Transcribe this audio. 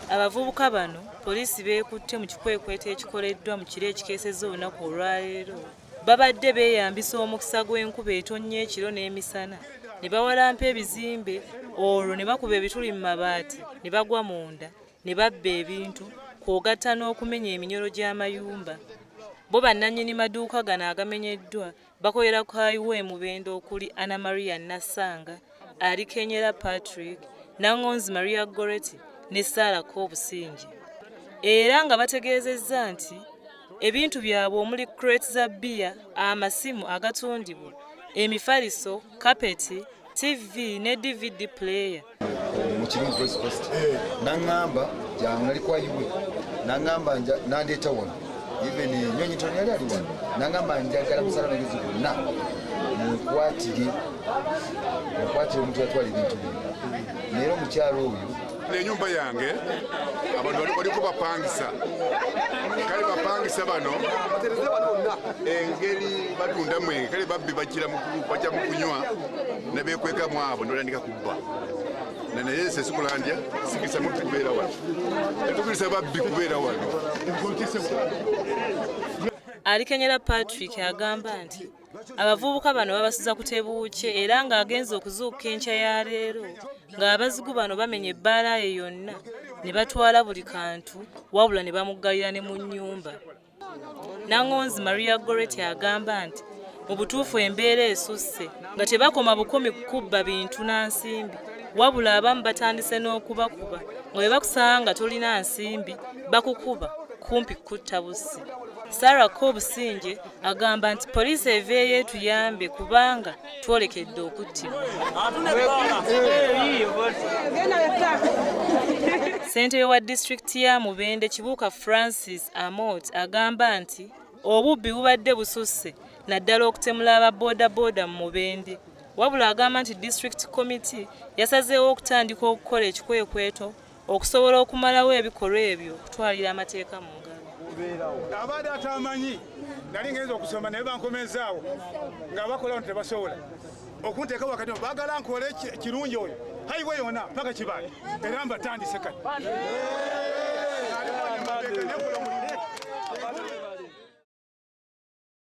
Abavubuka bano poliisi beekutte mu kikwekweto ekikoleddwa mu kiro ekikeesezza olunaku olwaleero. Babadde beeyambisa omukisa gw'enkuba etonnya ekiro n'emisana ne bawalampa ebizimbe olwo ne bakuba ebituli mu mabaati ne bagwa munda ne babba ebintu kw'ogatta n'okumenya eminyolo gy'amayumba. Bo bannannyini maduuka gano agamenyeddwa bakolera ku highway Mubende okuli Anna Maria Nassanga, Alikenyera Patrick, Nangonzi Maria Goretti ne Sarah Kobusinge. Era nga bategeezezza nti ebintu byabwe omuli crate za bbiya, amasimu agatundibwa, emifaliso, kapeti, TV ne DVD player. Mu Kirungi Police Post naŋŋamba jangu, nali kwayiwe, naŋŋamba nandeeta wano, even Nyonyi Tony yali ali wano, naŋŋamba njagala musala magezi gonna munkwatire, munkwatire omuntu yatwala ebintu bino. Naye omukyalo oyo Enyumba yange abantu baliko bapangisa, kale bapangisa bano engeri batunda mwenge, kale babbi bajja mu kunywa nebekwekamu abo notandika kubba. Naye sesikulandya sikisa mubbi kubeera wano, tetukirisa babbi kubeera wano. Alikenyera Patrick agamba nti abavubuka bano babasuza kutebuukye era ng'agenze okuzuukuka enkya ya leero ng'abazigu bano bamenya ebbaala ye yonna ne batwala buli kantu, wabula ne bamuggalira ne mu nnyumba. Nangonzi Maria Goretti agamba nti mu butuufu embeera esusse nga tebakoma bukomi kukubba bintu na nsimbi, wabula abamu batandise n'okubakuba nga bwe bakusanga nga tolina nsimbi bakukuba kumpi kutta bussi. Sarah Kobusinge agamba nti poliisi eveeyo etuyambe kubanga twolekedde okuttibwa. Ssentebe wa disitulikiti ya Mubende Kibuuka Francis Amot agamba nti obubbi bubadde bususse naddala okutemula aba boodabooda mu Mubende. Wabula agamba nti district committee yasazeewo okutandika okukola ekikwekweto okusobola okumalawo ebikolwa ebyo okutwalira amateeka mu ngalo. Abadde atamanyi nali ngenza okusoma naye bankomezaawo nga bakola nti tebasobola okunteeka wakati, baagala nkole kirungi oyo highway yonna paka Kibaale, era mbatandise kati.